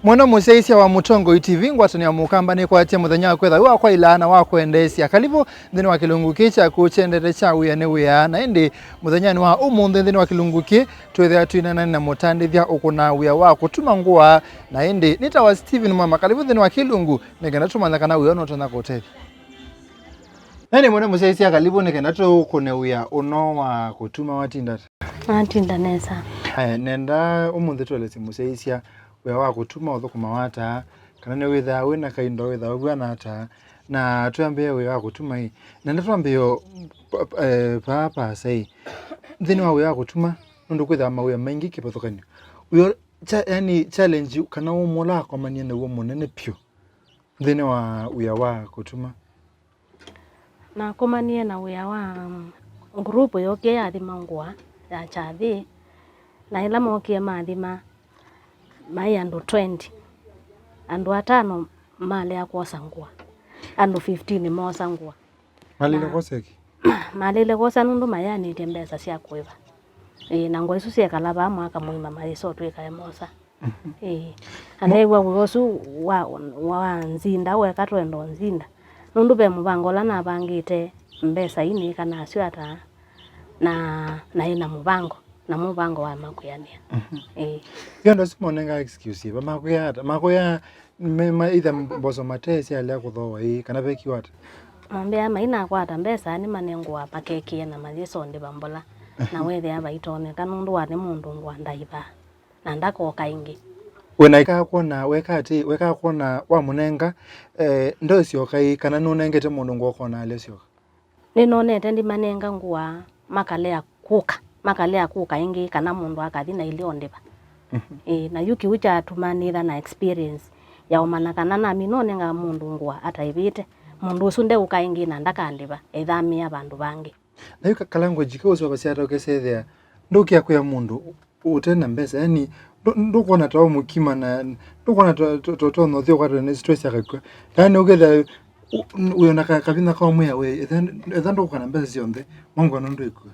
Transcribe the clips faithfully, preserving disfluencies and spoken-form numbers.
Mwendwa mũsyaĩĩsya wa Mũtongoi T V, ngwatanĩo ya Mũkamba nĩkwatya mũthenya wa kwĩtha wĩ wa kwaĩla na wa kwendeesya. Kalivu nthĩnĩ wa kĩlungu kĩĩ kyaku kyendete kya Wĩa nĩ Wĩa. Na ĩndĩ mũthenyanĩ wa ũmũnthĩ nthĩnĩ wa kĩlungu kĩĩ twĩthĩa twĩneenanĩ na mũtandĩthya ũkũnaa wĩa wa kũtuma ngũa. Na ĩndĩ nĩtawa Stephen Mwema. Kalivu nthĩnĩ wa kĩlungu nĩ kenda tũmanya kana wĩa ũũ nũtonya kũũtethya. Na ĩndĩ mwendwa mũsyaĩĩsya, kalivu nĩ kenda tũkũne wĩa ũno wa kũtuma. Watinda ata? Natinda nesa. Aya, nenda ũmũnthĩ tũelesye mũsyaĩĩsya wĩa wa kũtuma ũthũkũmawa ata, kana nĩwĩthaa wĩ na kaindo wĩthaa ũvw'ana ata, na twambĩĩe wĩa wa kũtuma ĩ. Nenda twambĩĩe pa, pa, eh, paa paasa ĩ. Nthĩnĩ wa wĩa wa kũtuma, nũndũ kwĩthaa mawĩa maingĩ kĩvathũkany'o. Wĩa, cha, yani challenge kana ũmwe ũla wakomanie naw'o mũnene vyũ nthĩnĩ wa wĩa wa kũtuma? Nakomanie na wĩa wa, um, group yookie yathima ngũa ya kyathĩ, na ĩla mookie mathima, maĩ andũ twenty. Andũ atano malea kwosa ngũa, andũ fifteen moosa ngũa. Malile kwosa kĩ? Malile kwosa nũndũ mayanĩtye mbesa sya kũĩva. Ĩĩ, na ngũa isu syekala vaa mwaka mũima mayĩsa ũtw'ĩka emosa. Ĩĩ. Na neew'a wĩa ũsu wa, wa nzinda, weka twenda ũnzinda. Nũndũ ve mũvango ũla navangĩte, mbesa ii nĩĩka nasyo ata, na, na ĩna mũvango, na mũvango wa makwĩanĩa. Ĩĩ. Yu andũ asu monenga excuse yĩva? Makwĩa ata? Makwĩa me, ma, either mboso mate syalea kũthooa ĩĩ, kana vekiwa ata? Mambĩa mainakwata mbesa nĩmanengũa makekĩe na mayĩsa ũndĩva mbola. Na wethĩa vaitonyeka nũndũ wa nĩ mũndũ ngũa ndaĩvaa. Na ndakoka ĩngĩ. Wĩna ĩkaa kwona, weka atĩ, weka kwona wamũnenga, eh, ndoĩsyoka ĩ, kana nũnengete mũndũ ngũa ũkona alesyoka? Nĩnonete ndimanenga ngũa, makalea kũka, makalea kũka ĩngĩ, kana mũndũ akathi na ilĩ ondĩva. Ĩĩ, na yu kĩu kyatuma nĩtha na experience ya ũmanya kana namina ũnenga mũndũ ngũa ataĩvĩte, mũndũ ũsu ndeũka ĩngĩ na ndakandĩva, ethamĩa vandũ vangĩ. Na yu ka, ka language kau ũseũvasya ata ũkesethĩa ndũkĩa kwĩa mũndũ ũ-, ũte na mbesa? Yani, ndũ-, ndũkwona ta ũmũkima na ndũkwona ta, ta, ta, ta ũnothi ũkwatwa nĩ stress akakw'a. Yani, ũkethĩa wĩona ka, kavinya ka ũmwĩa we, etha, etha ndũkwa na mbesa syonthe, mangwa nũndũ ĩkw'a.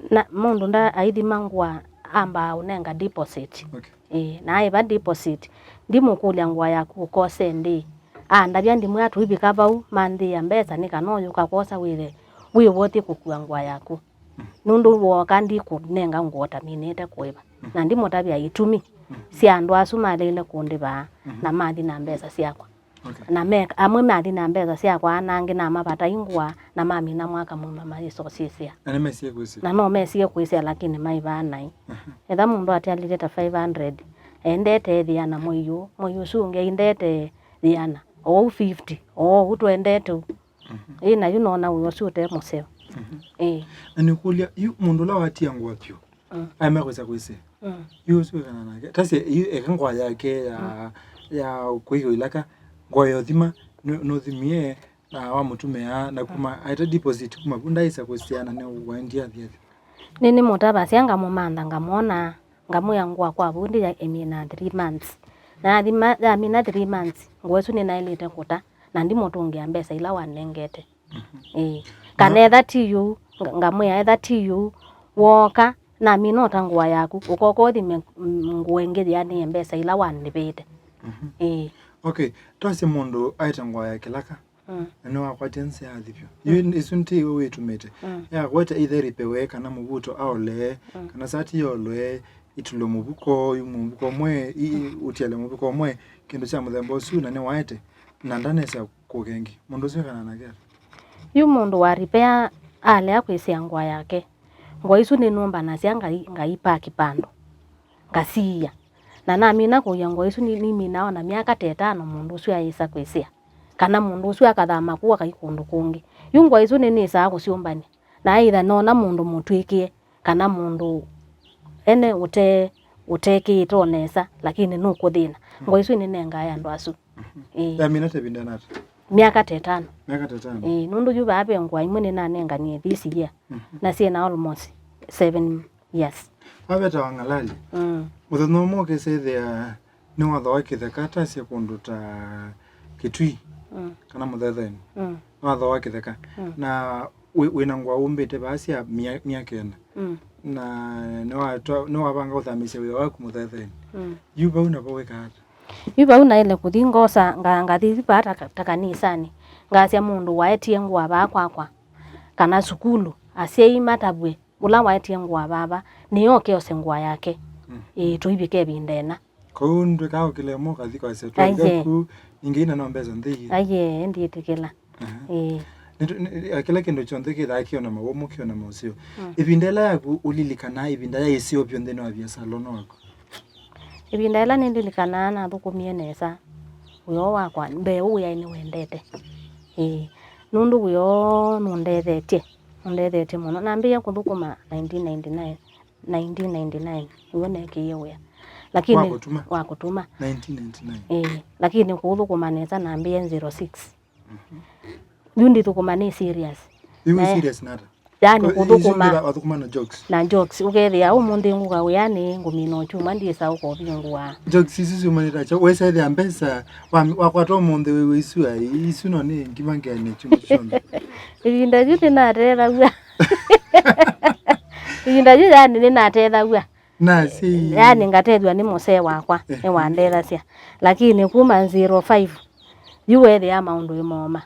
Na mũndũ nda aithima ngũa ambaa ũnenga deposit. Okay. Ĩĩ, na aĩva deposit, ndimũkũlya ngũa yaku ũkose ndĩĩ. Andavya ndimwĩa tũivika vau, manthĩĩa mbesa nĩ kana ũyũka kwosa wĩthe wĩ worthy kũkua ngũa yaku. Nũndũ wooka ndikũnenga ngũa ũtaminĩte kũĩva. Na ndimũtavya itumi sya andũ asu maleile kũndĩvaa na mathi na mbesa syakwa. Okay. Na me, amwe mathi na mbesa syakwa, ana angĩ namavatai ngũa, na mamina mwaka mũima mayĩsa ũsyĩsĩa. Na nĩmesie kwĩsĩa. Na no mesie kwĩsĩa, lakini maivaa naĩ. Etha mũndũ atyalĩte ta five hundred, endete ĩthĩana mwei ũũ, mwei ũsu ũngĩ aindete yĩana, oou fifty, oou twendete ũu. Ĩĩ, na yu nona wĩa ũsu ũte mũseo. Ĩĩ. Na nĩkũlya, yu mũndũ ũla watia ngũa vyũ, mm, aema kwĩsa kwĩsĩa. Mm. Yu ũsu wĩkana nake. Tasi, yu eka ngũa yake ya, mm, ya kũiga ilaka, ngũa yothima, nũ-, nũthimie, na wamũtũmĩa, na kuma, mm, aete deposit kuma vu, ndaĩsa kwĩsĩa na nĩ waendie athi athi. Nĩnĩmũtavasya, ngamũmantha, ngamwona, ngamwĩa ngũa kwa vu ndĩya ĩmina three months. Na yathima, yamina three months, ngũa ĩsu nĩnaĩlĩte kũta, na ndimũtũngĩa mbesa ila wanengete. Mhm. Ĩĩ. Kana etha ti yu, nga-, ngamwĩa, etha ti yu, wooka, namina ũta ngũa yaku, ũkoka ũthime, mm, ngũa ĩngĩ yĩanĩe mbesa ila wanĩvĩte. Mhm. Ĩĩ. Okay, twasye mũndũ aete ngũa ya kĩlaka, mm, na nĩwakwatie nzĩa athi vyũ. Yu, mm, ĩsu nti wĩtũmĩte. Mm. Yakwete either ĩpewe kana mũvuto aolee, mm, kana sati yolwe, itulwe mũvuko, yu mũvuko ũmwe, i-, i-, ũtiale mũvuko ũmwe, kĩndũ kya mũthemba ũsu, na nĩwaete, na ndanesa kũka ĩngĩ. Mũndũ ũsu ekana nake ata? Yu mũndũ wa repair alea kwĩsĩa ngũa yake. Ngũa isu nĩnũmbanasya ngai, ngaipaki vandũ. Ngasiia. Na namina kũia ngũa isu ni-, niminaa ona myaka ta ĩtano mũndũ ũsu ayĩsa kwĩsĩa. Kana mũndũ ũsu akathama kũu akai kũndũ kũngĩ. Yu ngũa isu nĩnĩsaa kũsyũmbany'a. Na either nona mũndũ mũtw'ĩkĩe, kana mũndũ ene ũte, ũtekĩĩte o nesa, lakini nũkũthĩna. Mm. Ngũa isu nĩnengae andũ asu. Mhm. Ĩĩ. Yamina ta ĩvinda nata? Myaka ta ĩtano. Myaka ta ĩtano. Ĩĩ, nũndũ yu vaa ve ngũa imwe nĩnanenganie this year. Mhm. Na syĩna almost seven years. Vavetawa ng'alali. Mm. Mũthenya ũmwe ũkĩsethĩa nĩwathoa kĩtheka, tasye kũndũ ta Kĩtui, mm, kana Mũthetheni. Mm. Nĩwathoa kĩtheka. Mm. Na wĩ, wĩna ngũa ũmbĩte vaa sya mia-, myaka ĩna. Mm. Na nĩwatwa-, nĩwavanga ũthamisya wĩa waku Mũthetheni. Mm. Yu vau navo wĩkaa ata? Yu vau naĩle kũthi ngosa, nga-, ngathi vaa ta, ta kanisanĩ, ngasya mũndũ waetie ngũa vaa kwakwa, kana sukulu, asyai matavw'e, ũla waetie ngũa vava, nĩyo ũkeose ngũa yake. Mm. Ĩĩ, tũivike ĩvinda ĩna. Kwoou ndwĩkaa ũkĩlemo ũkathi kwasya, aye, twalika ku, ningĩ ina no mbesa nthei. Aye, ndiĩtĩkĩla. Aha. Ĩĩ. Nĩtũ-, nĩ-, kĩla kĩndũ kyonthe kĩthaa kĩona mawũmũ, kĩona maũseo. Mm. Ĩvinda ĩla yaku ũlilikanaa ĩvinda ya ĩseo vyũ nthĩnĩ wa viasala ũno waku? Ĩvinda ĩla nĩndilikanaa nathũkũmie nesa wĩa ũũ wakwa, mbee ũũ wĩaĩ nĩwendete. Ĩĩ. Nũndũ wĩa ũũ nũndethetye, nũndethetye mũno. Nambĩĩe kũthũkũma nineteen ninety-nine, nineteen ninety-nine, nĩw'o neekĩie wĩa. Lakini wa kũtuma? Wa kũtuma. Nineteen ninety-nine. Ĩĩ, lakini kũũthũkũma nesa nambĩĩe zero six. Mhm. Yu ndithũkũma nĩ serious. Yu wĩ serious nata? Yani kũthũkũma. Wathũkũma na jokes? Na jokes. Ũkethĩa ũmũnthĩ ngũka wĩanĩ, ngũmina ũkyuma, ndyĩsa ũkovingũa. Jokes isu syumanĩte kyaũ? Wĩsethĩa mbesa, wa-, wakwata ũmũnthĩ wĩw'a isu, ai, isu no nĩ ngima ngeane kyumwa kyonthe. Ĩvinda yu nĩnatethaw'a. Ĩvinda yu yani nĩnatethaw'a. Nasi. Yani ngatethw'a nĩ mũsee wakwa, ehe, nĩwandethasya. Lakini kuma zero five, yu weethĩa maũndũ ĩmoma.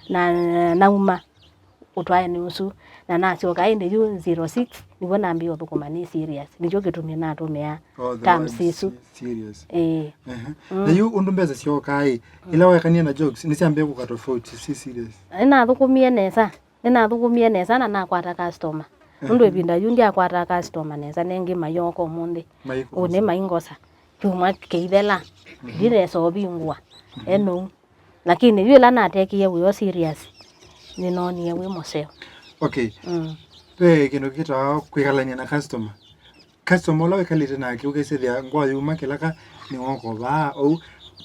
Na nauma ũtwaĩnĩ ũsu, na nasyoka ĩndĩ yu zero six, nĩw'o nambĩĩe ũthũkũma nĩ serious. Nĩkyo kĩtumi natũmĩa terms isu. Serious. Ĩĩ. Ehe. Mm. Na yu ũndũ mbesa syookaa ĩ, ila waekanie na jokes, nĩsyambĩĩe kũka tofauti, si serious. Nĩnathũkũmie nesa. Nĩnathũkũmie nesa na nakwata customer. Nũndũ ĩvinda yu ndyakwataa customer nesa, nengĩ mayooka ũmũnthĩ. Maikũsa. Ũnĩ maingosa. Kyumwa kĩithela. Ndinesa ũvingũa. Enou. Lakini yu ĩla natekie wĩo serious, nĩnoonie wĩ mũseo. Okay. Mm. Ve kĩndũ kĩtawa kwĩkalany'a na customer. Customer ũla wĩkalĩte nake, ũkesĩthĩa ngũa yuma kĩlaka, nĩwoko vaa. Ou,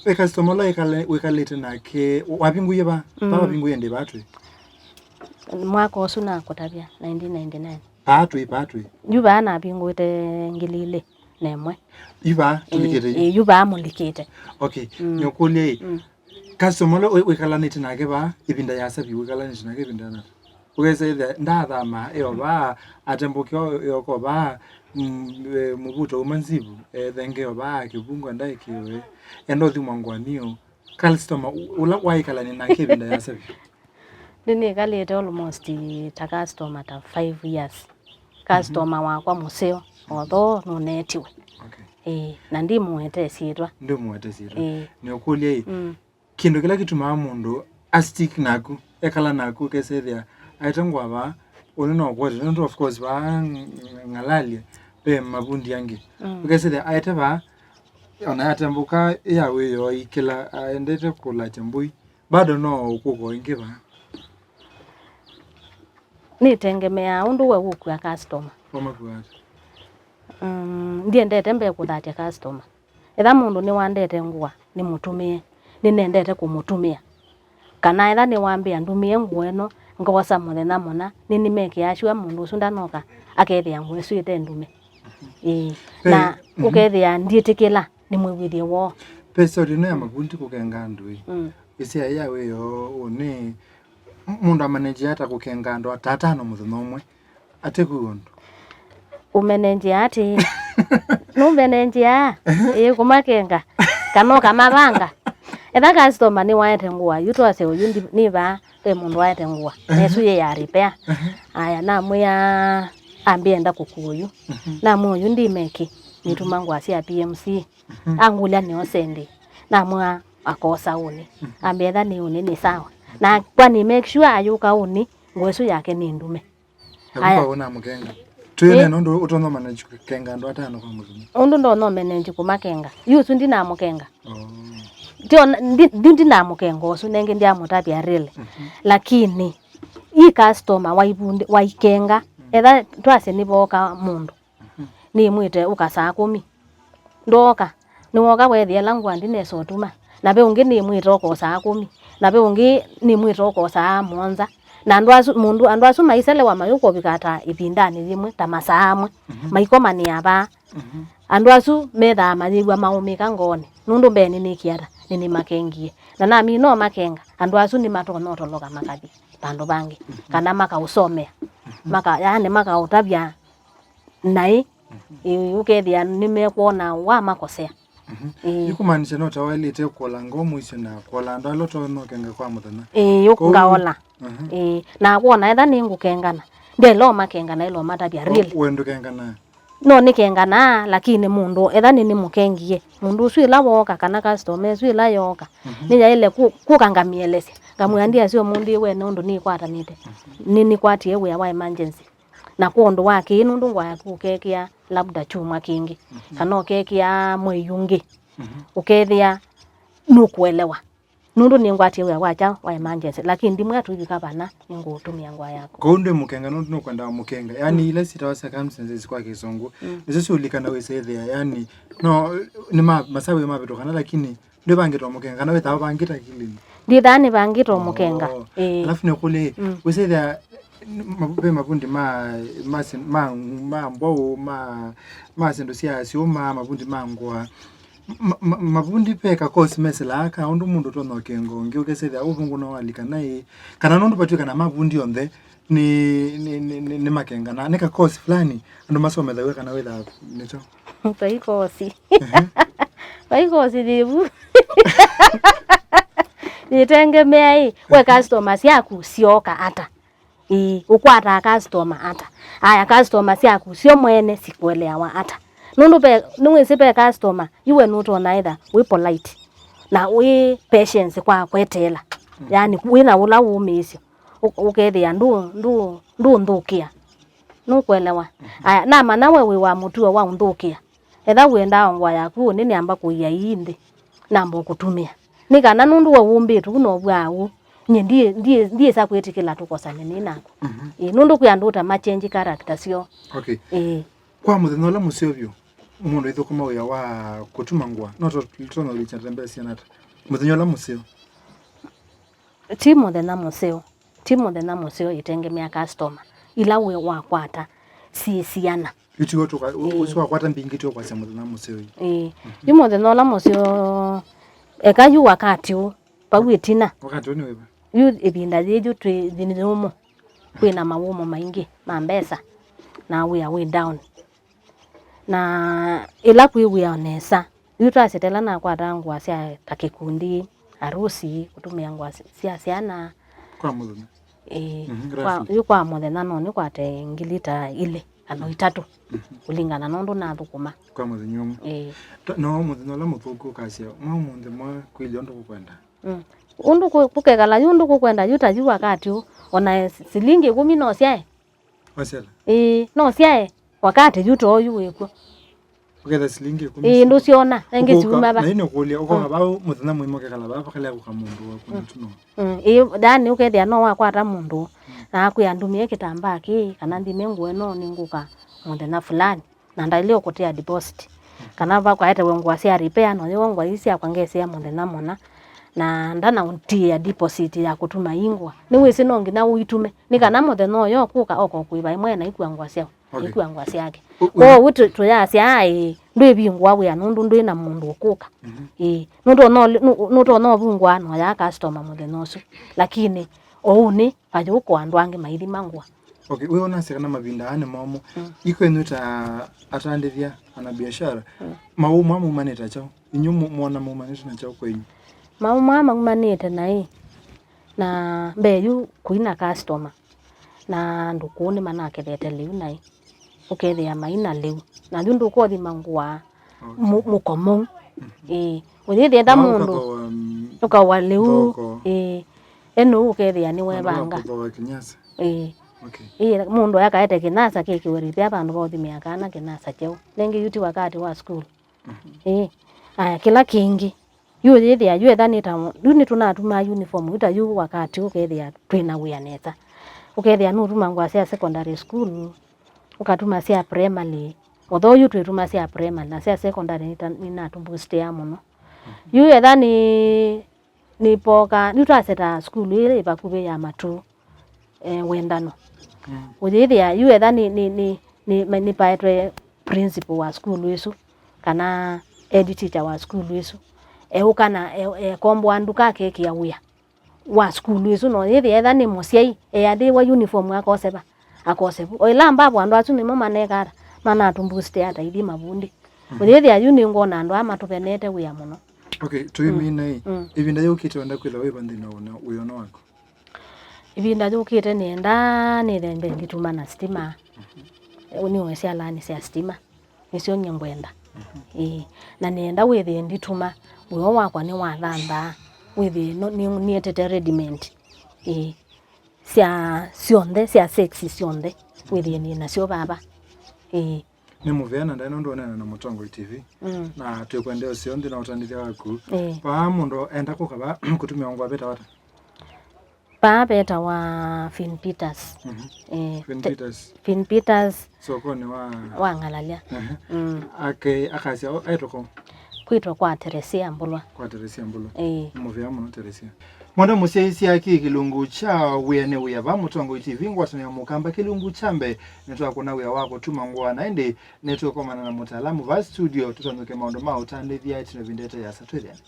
ve customer ũla wĩkale-, wĩkalĩte nake, wavingũie vaa? Mm. Vaa wavingũie ndĩ vaa twĩ? Mwaka ũsu nakũtavya, nineteen ninety-nine. Vaa twĩ, vaa twĩ? Yu vaa navingũĩte ngili ilĩ na ĩmwe. Yu vaa tũlikĩte yu? Ĩĩ, yu vaa mũlikĩte. Okay, mm, nĩũkũlya ĩ, mm. Customer ũla wĩ-, wĩkalanĩte nake vaa, ĩvinda yasa vyũ wĩkalanĩte nake ĩvinda nata? Ũkesa ĩthĩa ndathama eo vaa, atembũke o-, eoko vaa, mm, e, mũvuto uma nzivu, ethenge o vaa, kĩvungu ndaĩkĩwe. Enda ũthimwa ngũanio. Customer ũ-, ũla waĩkalany'a nake ĩvinda yasa vyũ? Nĩnĩkalĩte almost ta customer ta five years. Customer wakwa mũseo, although nũneetiwe. Okay. Ĩĩ, na ndimũete syĩtwa. Ndimũete syĩtwa. Ĩĩ. Nĩũkũlya ĩ, mm, kĩndũ kĩla kĩtumaa mũndũ a stick naku, ekala naku, ũkesethĩa aete ngũa vaa, ũnĩ no ũkwete, nũndũ of course vaa ng-, ng'alalye, ve mavundi angĩ. Mm. Ũkesethĩa aete vaa, ona yatembũka ya wĩoo ikĩla, aendete kũlatya mbũi, bado no ũkũka o ĩngĩ vaa? Nĩtengemeaa ũndũ we ũkua customer. Ũmakua ata? Mm, ndiendete mbee kũthatya customer. Etha mũndũ nĩwandete ngũa, nĩmũtũmĩe, nĩnendete kũmũtũmĩa. Kana etha nĩwambĩa ndũmĩe ngũa ĩno, ngosa mũthenya mũna, nĩnĩmekĩaa sure mũndũ ũsu ndanoka akethĩa ngũa ĩsu ĩte ndume. Ĩĩ. Ve, na, mhm, ũkethĩa ndyĩtĩkĩla nĩmwĩw'ĩthye woo. Ve story ĩno ya mavundi kũkenga andũ ĩ. Mm. Ĩsĩa ya wĩoo ũnĩ, mũndũ amenenjea ata kũkenga andũ ata atano mũthenya ũmwe? Ate kwĩw'a ũndũ. Ũmenenjea atĩĩ? Nũmenenjea? Ĩĩ, kũmakenga. Kana ũkamavanga? Etha customer nĩwaete ngũa, yu twasye ũyu ndi-, nĩ vaa, ve mũndũ waete ngũa. Ehe. Na ĩsu yĩ ya repair. Ehe. Aya, namwĩa ambĩa enda kũkua ũyu. Mhm. Namwĩa ũyu ndimeki, nĩtuma ngũa sya P M C. Mhm. Angũlya nĩo sendi. Namwĩa akosa ũnĩ. Mhm. Ambĩa etha nĩ ũnĩ nĩ sawa. Na kwa nĩ make sure ayũka ũnĩ, ngũa ĩsu yake nĩ ndume. Aya. Nakupa ũnamũkenga. Twĩe neno ũndũ ũtonya ũmanage kũkenga andũ atano kwa mũthenya. Ũndũ ndonya ũmanage kũmakenga. Yu ũsu ndinamũkenga. Oh. Tio, ndi-, ndi-, ndinamũkenga ũsu, nengĩ ndiamũtavya really. Mhm. Lakini, i customer waivundi-, waikenga, mm, etha twasye nĩvooka mũndũ. Mhm. Nĩmwĩte ũka saa kũmi. Ndooka. Nĩwoka weethĩa ĩla ngũa ndinesa ũtuma. Na ve ũngĩ nĩmwĩte ũka o saa kũmi. Na ve ũngĩ nĩmwĩte ũka o saa mũonza. Na andũ asu, mũndũ, andũ asu maiselewa mayũka ũvika ta ĩvindanĩ yĩmwe, ta masaa amwe. Mhm. Maikomanĩa vaa. Mhm. Andũ asu methaa mayĩw'a maũmĩka ngoonĩ. Nũndũ mbee nĩnĩkie ata? Nĩnĩmakengie. Na namina ũmakenga, andũ asu nĩmatonya ũtoloka makathi vandũ vangĩ. Mhm. Kana makaũsomea. Mhm. Maka-, yaani makaũtavya naĩ, ĩ, ũkethĩa nĩmekwona wamakosea. Mhm. Ĩĩ. Ĩkũmaanisya no ta waĩlĩte kũola ngoo mũisyo na kũola andũ ala ũtonya ũkenga kwa mũthenya. Ĩĩ, yu-, Kwoou ngaola. Mhm. Ĩĩ, na kwona etha nĩngũkengana. Ndyaĩle ũmakengana, ĩla ũmatavya, really. We ndũkenganaa? No nĩkenganaa, lakini mũndũ, etha nĩnĩmũkengie, mũndũ ũsu ĩla wooka, kana customer ĩsu ĩla yooka, mhm, nĩyaĩle kũ-, kũka ngamĩelesya. Ngamwĩa, mhm, ndiasya ũmũnthĩ we nũndũ nĩkwatanĩte. Mhm. Nĩnĩkwatie wĩa wa emergency. Na kwa ũndũ wa kĩĩ, nũndũ ngũa yaku ũkekĩa labda kyumwa kĩngĩ, mhm, kana ũkekĩa mwei ũngĩ, mhm, ũkethĩa nũkũelewa. Nũndũ nĩngwatie wĩa wa kyaũ, wa emergency, lakini ndimwĩa tũivika vana, nĩngũũtũmĩa ngũa yaku. Kwoou ndwĩ mũkenga nũndũ nũkwenda mũkenga. Yaani, mm, ila syĩtawa circumstances kwa Kĩsũngũ, mm, nĩsyo siũlikana wĩsĩthĩa, yaani, no, nĩ ma-, masawe mavĩtũkana, lakini ndwĩvangĩte o mũkenga, kana wĩthaa ũvangĩte akilinĩ? Ndithaa nĩvangĩte o mũkenga. Oh. Ĩĩ. Alafu nĩkũlĩ, mm, wĩsĩthĩa, ma-, ve mavundi ma, ma, ma, ma mbwaũ, ma, ma syĩndũ sya syũma, mavundi ma ngũa. Ma-, ma-, mavundi ve ka course mesĩlaa ka ũndũ mũndũ ũtonya ũkenga ũngĩ, ũkesethĩa ũvũngũ no walika naĩ, kana nũndũ vatw'ĩkana mavundi onthe nĩ, nĩ, nĩ, nĩ, nĩ makenganaa. Nĩ ka course fulani andũ masomethaw'a kana wĩthaa nĩkyo? Vai kosi. Ehe. Vai kosi yĩvu. Yĩtengemea ĩ, we customer syaku syoka ata? Ĩĩ, ũkwataa customer ata? Aya, customer syaku syo mwene sikũeleawa ata? Nũndũ ve, nĩwĩsĩ ve customer, yu we nũtonya etha wĩ polite, na wĩ patience kwa kweteela. Mm. Yaani, wĩ na ũla wũmĩĩsyo. Ũ-, ũkethĩa ndũ, ndũ, ndũnthũkĩa. Nũkũelewa? Mhm. Aya, namanya we wĩ wa mũtuo wa ũnthũkĩa. Etha wĩendaa ngũa yaku ũnĩ, nĩamba kũia ii nthĩ, namba ũkũtumĩa. Nĩ kana nũndũ we wũmbĩtwe ũu na ũvwaa ũu, nyie ndiĩ, ndiĩ, ndiĩsa kwĩtĩkĩla tũkosane nĩ naku. Mhm. Ĩĩ, nũndũ kwĩ andũ ũta machenji character syoo. Okay. Ĩĩ. Kwa mũthenya ũla mũseo vyũ, mũndũ ĩthũkũma wĩa wa kũtuma ngũa, no tũtonya ũlikya tembea syana ata? Mũthenya ũla mũseo. Ti mũthenya mũseo. Ti mũthenya mũseo, ĩtengemea customer ila wĩ wakwata syĩ siana. Yu tiwe tũka-, ũ-, ĩĩ, ũsu wakwata mbingĩ tiwe kwasya mũthenya mũseo yu. Ĩĩ. Mhm. Yu mũthenya ũla mũseo, eka yu wakati ũ, vau ĩtina. Wakati ũ nĩ wĩva? Yu ĩvinda yĩĩ yu twĩ nthĩnĩ yũmũ. Kwĩ na mawũmũ maingĩ ma mbesa, na wĩa wĩ down. Na ĩla kwĩ wĩa o nesa, yu twasya ta ĩla nakwataa ngũa sya ta kĩkundi, arusi, kũtũmĩa ngũa sya syana. Kwa mũthenya? Ĩĩ, mhm, kwa, roughly. Yu kwa mũthenya no nĩkwate ngili ta ilĩ kana itatũ, mhm, kũlingana na ũndũ nathũkũma. Kwa mũthenya ũmwe? Ĩĩ. Ta-, no mũthenya ũla mũthũku ũkasya, mwa ũmũnthĩ mwa kwĩlya ũndũ kũkwenda? Mm. Ũndũ kũ-, kũkekala yu ũndũ kũkwenda yu ta yu wakati ũ, ona silingi ĩkũmi no syae. Wasela? Ĩĩ, no syae wakati yu too yu wĩkw'o. Ũketha silingi ĩkũmi. Ĩĩ, ndũsyona, engĩ syuma va. Na ĩno kũlya, ũkoka, mm, vau mũthenya mũima ũkekala vaa vakalea kũka mũndũ waku, mm, na tu no. Mm, ĩĩ, yaani ũkethĩa no wakwata mũndũ, mm, na akwĩa ndumie kĩtambaa kĩĩ, kana nthime ngũa ĩno nĩngũka mũthenya fulani. Na ndaĩle ũkũtia deposit. Kana vakaetewe ngũa sya repair, noyĩwa ngũa ii syakwa ngesĩa mũthenya mũna, na ndanaũtiĩa deposit ya kũtuma ii ngũa. Nĩwĩsĩ no nginya ũitume. Nĩ kana mũthenya ũyũ ũkũka oka ũkũĩva ĩmwe na ĩkua ngũa syaũ. Okay. Ĩkua ngũa syake. Kwoou tũ-, tũyasya, ĩĩ, ndwĩvingũa wĩa nũndũ ndwĩ na mũndũ ũkũka. Mhm. Ĩĩ. Nũtonya ũli-, nũ-, nũtonya ũvungũa na ũyaa customer mũthenya ũsu. Lakini, ounĩ, vayũka andũ angĩ maithima ngũa. Okay, we ũnasya kana mavinda aa nĩ momũ. Mm. Ĩ kwenyu ta atandĩthya, ana biashara, mm, mawũmũ aa maumanĩte kyaũ? Inyu mu-, mwona maumanĩte na kyaũ kwenyu? Mawũmũ aa maumanĩte naĩ, na mbee yu kũina customer, na andũ kũũ nĩmanakethete lĩu naĩ, ũkethĩa maina lĩu, na yu ndũkothima ngũa. Okay. Mũ-, mũkomo. Mhm. Ĩĩ. Ũyĩthĩa ta mũndũ ũkawa, mm, ũkawa lĩu. Thoko. Ĩĩ. Eno ũkethĩa nĩwevanga. Ũkawa kĩnyasa. Ĩĩ. Okay. Ĩĩ, mũndũ akaete kĩnasa kĩkĩwe rĩthĩa vandũ va ũthimĩa kana kĩnasa kyeũ. Nengĩ yu ti wakati wa school. Mhm. Ĩĩ. Aya, kĩla kĩngĩ. Yu ũyĩthĩa, yu etha nĩ ta, yu nĩtũnatumaa uniform, yu ta yu wakati ũkethĩa twĩ na wĩa nesa. Ũkethĩa nũtuma ngũa sya secondary school, ũkatuma sya primary, although yu twĩtuma sya primary, na sya secondary nĩta-, nĩnatũmbustia mũno. Yu etha nĩ, nĩpoka, yu twaseta sukulu ĩla ĩ vakuvĩ ya Matuu, eh, Wendano. Mm. Ũyĩthĩa, yu etha nĩ, nĩ, nĩ, nĩ, nĩpaetwe principal wa sukulu ĩsu, kana head teacher wa sukulu ĩsu, eũka na e-, ekomboa nduka akekĩa wĩa wa sukulu ĩsu, no yĩthĩa etha nĩ mũsyai, eathĩĩwa uniform akose va, akose vu. O ĩla ambavu andũ asu nĩmo manekaa ata, manatũmbusitĩa ata ithyĩ mavundi. Ũyĩthĩa yu nĩngwona andũ aa matũvenete wĩa mũno. Okay, tũimina ĩ. Mm. Ĩvinda yũkĩte wenda kwĩthĩwa wĩva nthĩnĩ wa wĩono waku? Ĩvinda yũkĩte nĩenda nĩthembe ndituma na stima. Nĩwe syalaani sya stima. Nĩsyo nyie ngwenda. Ĩĩ. Na nĩenda wĩthĩe ndituma. Wĩoo wakwa nĩwathanthaa. Wĩthĩe no- nĩ- nĩetete readymade. Ĩĩ. Sya syonthe, sya sex syonthe. Wĩthĩe nĩ nasyo vava. Ĩĩ. Nĩ mũvea na ndaĩ nũndũ ũneena na Mũtongoi T V. Mm. Na twĩkwendea ũseo nthĩ na ũtandĩthya waku. Ĩĩ. Vaa mũndũ enda kũka vaa kũtũmĩa ngũa veta wata? Paa vetawa Finn Peters. Mhm. Eh, Finn te- Peters. Finn Peters Sokonĩ wa wa Ng'alalya. Ehe. Mm. Ake akasya o- etoko Kwitwa kwa Teresia Mbulwa. Kwa Teresia Mbulu. Eh. Nĩ mũvea mũno Teresia. Mwenda mũsyaisya kĩ kĩlungu kya wĩa nĩ wĩa va Mũtongoi T V ngwatanĩo ya Mũkamba kĩlungu kya mbee. Nĩtwakũna wĩa wa kũtuma ngũa na ĩndĩ nĩtũkomana na mũtaalamu va studio tũtanũke maũndũ ma ũtandĩthya ĩtina vindete yasa twĩthĩane.